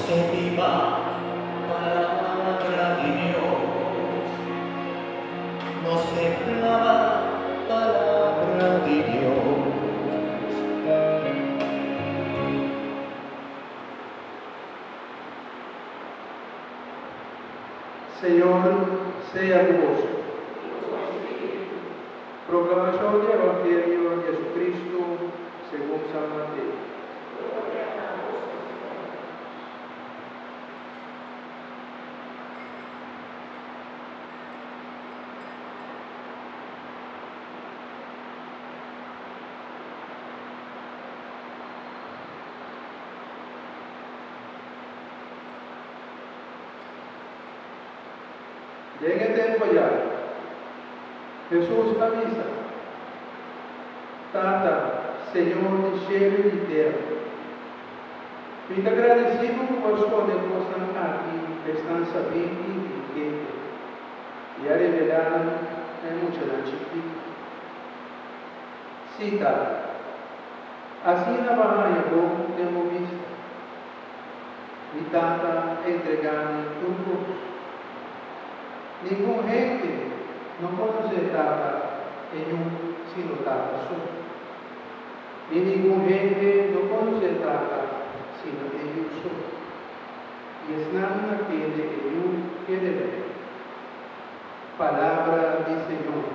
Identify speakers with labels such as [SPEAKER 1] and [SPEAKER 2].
[SPEAKER 1] e biba Palabra di Dios. Nos ke plama Palabra di Dios.
[SPEAKER 2] Señor sea ku boso. Proklamashon di Evangelio di Jesucristo segun San Mateo. Den e tempu ayá, Hesus a bisa, Tata, Señor di shelu i di tera, mi ta gradisí bo ku bo a skonde e kosnan aki pa esnan sabí i inteligente i a revelá nan na e muchanan chikitu. Sí, Tata, asina bo a haña bon den bo bista. Mi Tata a entregá mi tur kos. Ningun hende no konosé Tata e Yu sino Tata so. Ni ningun hende no konosé Tata sino e Yu so, i esnan na kende e Yu ke revel'é. Palabra di Señor.